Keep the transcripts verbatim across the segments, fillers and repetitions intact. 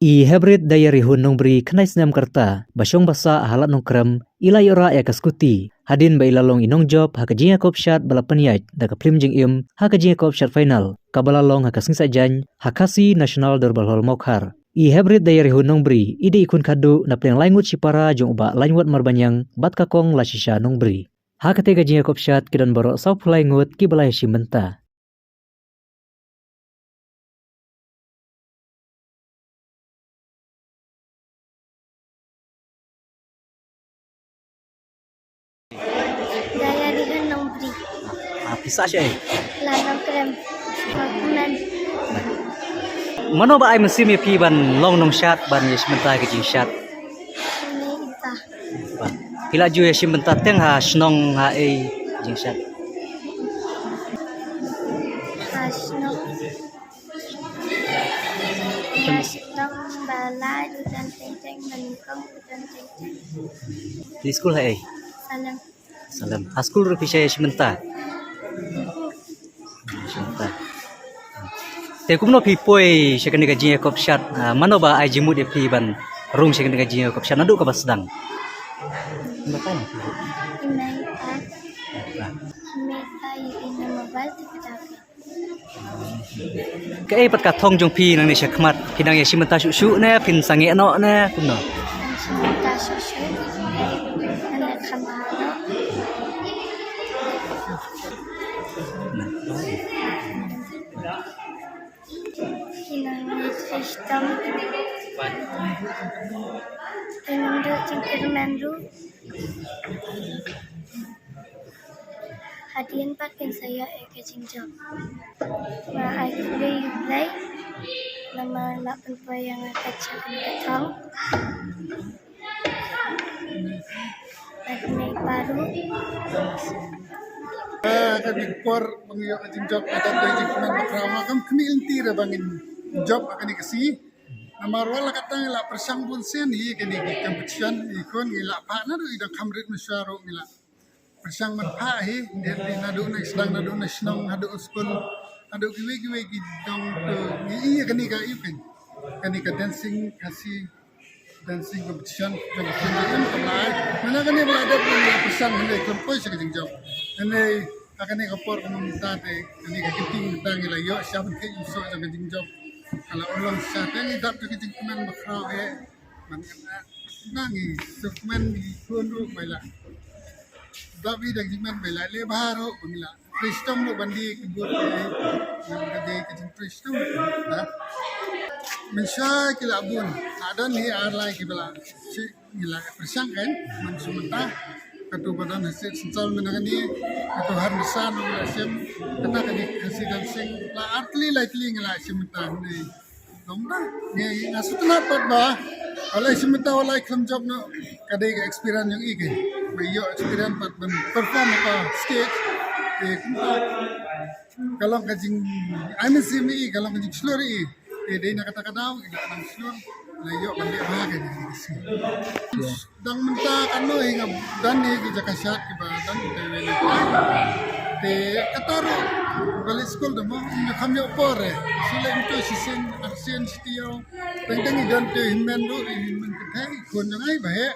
I Hebrit Dayar Yahun Nongbri khyndai snem ka rta, ba shong ba sah ha Lad Nongkrem, i la ïoh rah ïa ka skuti hadien ba i la long i nongjop ha ka jingïakop shad ba la pynïaid da ka phlim jingim ha ka jingïakop shad final kaba la long ha ka Sngi Saitjaiñ ha Khasi National Dorbar Hall Mawkhar. I Hebrit Dayar Yahun Nongbri i dei i khun khadduh na pdeng lai ngut shipara jong u Bah Lainwat Marbaniang bad ka Kong Lashisha Nongbri. Ha katei ka jingïakop shad ki don baroh sawphew lai ngut kiba la ïashim bynta. Dayar Yahun Nongbri. Ah, phi sah shaei? Lad Nongkrem. Nongkrem. Mano ba ai mynsiem ïa phi ban long nongshad, ban ïashim bynta ha ka jingshad? Ni i pa. Ba. Phi la ju ïashim bynta teng ha shnong, ha ei jingshad? Ha shnong. Ha shnong ba la ju don teng teng, ba nyngkong ju don teng teng. Phi skul ha ei? Salem. Salem. Ha skul ruh phi shah ïashim bynta? Shim bynta. Te kumno phi poi sha kane ka jingïakop shad? Ah, mano ba ai jingmut ïa phi ban rung sha kane ka jingïakop shad naduh kaba sdang? Ba kai na phi. I mei i pa. Ah. I mei i pa i ïa i na mobile te ka da phi. Kaei pat ka thong jong phi nangne shakhmat? Phi dang ïashim bynta shuh shuh ne phin sangeh noh ne kumno? Shim bynta shuh shuh. Ngan ïa kham bha noh. Phi nang ïa trei shitom. Phi nang duh jingkyrmen ruh. Hadien pat kin sa ïoh ïa ka jingjop. Nga ai khublei ïa U Blei namar la pynpoi ïa nga kat sha kane ka thong. Bad mei pa ruh. Ah, ka dei ka por ba nga ïoh ka jingjop, ka dei ka jingkmen bakhraw, nga kam khmih lynti re ba ngin jop ha kane ka sngi. Namar wat la katta ngi la pyrshang bun sien ïa kane ka competition, i khun ngi la phah naduh i dang kham rit mynshuwa ruh ngi la pyrshang ban phah hi, dei naduh na sdang, naduh na shnong, haduh skul, haduh kiwei kiwei ki dong, to ngi ïa kane ka, ïa kane, kane ka dancing, Khasi dancing competition, competition ka lai. Mana kane ba la dep ngi la pyrshang hynrei khlem poi sha ka jingjop. Hynrei ha kane ka por ka mynta te, kane ka kynti mynta ngi la ïoh sha ban kheit ïa u soh jong ka jingjop. Ka la urlong sha te ngi dap da ka jingkmen bakhraw eh. Man kata ngi sukmen ngi khun ruh ba la dap ïa ka jingkmen ba la leh bha ruh ba ngi la trei shitom ruh ban die ki bor ki, ngan ka die ka jingtrei shitom ruh. Mynshuwa ki la bun, la don hi ar lai kiba la shi ngi la pyrshang kan, man shu mynta. Katu ba don ha State Central mynta kane, katu ha Mawryngkneng ngi la shim, kata ka dei ka Khasi dancing, la ar tylli lai tylli ngi la shim mynta hynrei. Dong da, ngi nga sngewtynnat pat ba, wat la shim mynta wat la khlem jop noh, ka dei ka experience jong i keiñ. Ba ïoh experience pat ban perform ha ka stage. Te kumta ka long ka jingai mynsiem ïa i, ka long ka jingshlur ïa i. Te dei na kata ka daw i la nang shlur, la ïoh ban leh bha keiñ. Dang mynta katno hi nga don hi ki jaka shad kiba don te, te kata ruh ba leit skul da mo, nga kham ïoh por eh. Shu leit mynta shisien, arsien, shi taïew. Teng teng i don te hynmen ruh, i hynmen kynthei, i khun jong nga i ba heh.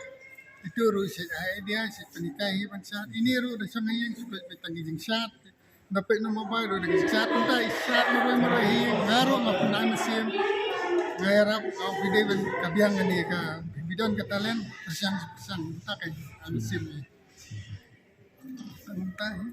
Itu ruh shi idea, shi pynhikai hi ban shad. Ine ruh da shong ha ïing shu peit peit tang ki jingshad. Da peit na mobile ruh da ki jingshad, mynta i shad marwei marwei hi, nga ruh nga pynai mynsiem. Nga ïarap, nga phi dei ban ka biang kane ka, phi don ka talent, pyrshang, pyrshang, mynta ka ai mynsiem hi. Mynta hi.